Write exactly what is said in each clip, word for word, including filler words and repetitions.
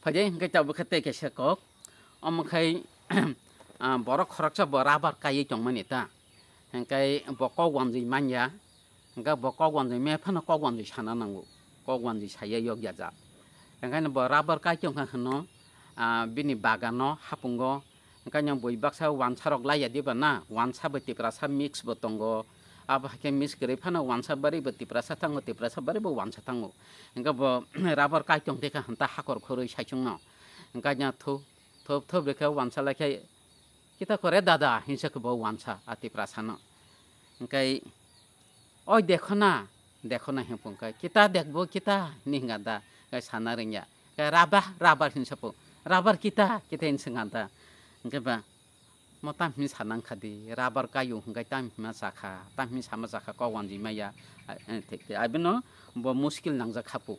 Phaidi hwnkhe tabuk khe tei kaisa kok. Omo khai, ah, borok khoroksa bo rubber kaiwi tongmani ta. Hwnkhe bo kok wanjwi manya. Hwnkhe bo kok wanjwi maya phano kok wanjwi sana nango. Kok wanjwi saya yokya jat. Hwnkhe bo rubber kai tongkha hwno, ah, bini bagano hapungo. Hwnkhe bui baksa wansarok laiya diba na? Wansa bai Tiprasa mix bo tongo. Abo hai khe mix kwrwi phano wansa bari bo Tiprasa thango, Tiprasa bari bo wansa thango. Hwnkhe bo rubber kai tong tei kha hwnta hakor khorwi saichungno. Hwnkhe thuk, thuk, thuk rwkhe wansa lai khe, "Kita kore dada?" hinsa khe bo wansa a Tiprasano. Hwnkhe, "Oi dekho na, dekho na," hinphung khe, "Kita dekbo, kita?" hinwi hwnka da, khe sana rwngya. Khe, "Rubber, rubber," hinsa phung, "Rubber kita, kita," hinwi swngkha da. Hwnkhe ba, "Mo tam hinwi sanang kha di, rubber kaio hwnkhe tam hinma sakha, tam hinwi sama sakha, kok wanjwi maya." A, e, thik, thik. Abino bo muskil nangjak kha pu.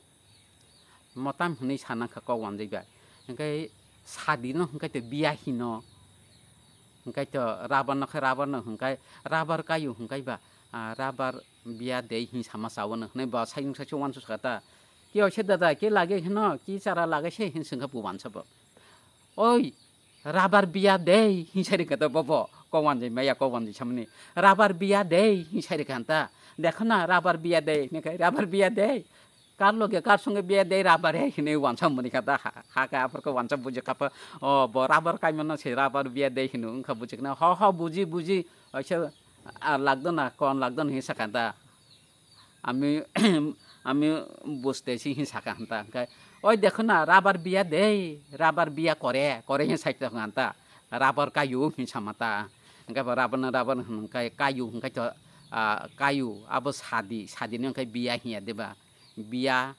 Mo tam hinwi sanang kha kok wanjwi bai. Hwnkhe sadi no hwnkhe to biya hino. Hwnkhe to rubber no khe rubber no hwnkhe rubber kaio hwnkhe ba, a, rubber biya dei hin sama chawo no hwnwi bo sayung sachi wansu sakha ta. "Ki oise dada, ki lage hino, ki chara lage se?" hin swngkha bo wansa bo. "Oi, rubber biya dei," hin sai rwkha ta bobo, kok wanjwi maya, kok wanjwi samani. "Rubber biya dei," hin sai rwkha ta. "Dekho na, rubber biya dei," hinwi khe, "Rubber biya dei? Kar loge, kar songe biya dei rubber hai?" hinwi wansa mani kha ta. Ha, ha khe aphuru khe wansa buji kha pha, "O, bo rubber kaimano se rubber biya dei hino," wngkha buji khna. "Ho, ho, buji, buji, oise, a, lagdo na, kon lagdo na," hin sakha ta. Ami, ami buste si hin sakha hwnta. Hwnkhe, "Oi dekho na, rubber biya dei, rubber biya kore, kore," hin sai tongkha hwnta. "Rubber kayu," hin sama ta. Hwnkhe bo rubber no rubber hwnkhe kayu hwnkhe to, ah, kayu, abo sadi, sadi no hwnkhe biya hinya deba? Biya,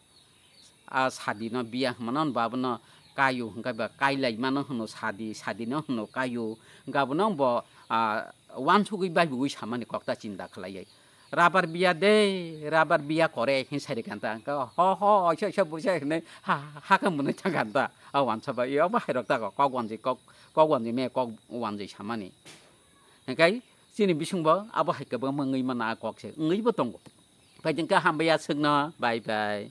ah, sadi no biya hwnmano, hwnba abono kayu hwnkhe ba kailaimano hwno sadi, sadi no hwno kayu. Hwnkhe abono bo, ah, wansugwi baibugwi samani kokta chinta khlaiwi. "Rubber biya dei, rubber biya kore," hin sai rwkha hwnta. Hwnkhe, "Ho, ho, oisa, oisa busa," hinwi ha, ha, ha khe mwnwi thangkha hwnta. A wansa ba, "Iyabo hairok ta kok, kok wanjwi, kok, kok wanjwi me, kok wanjwi samani." Hwnkhe chini bisingbo abo hai kwbangma wngwi mano a kok se, wngwibo tongo. Phaidi hwnkhe hambai aswkno, bye bye.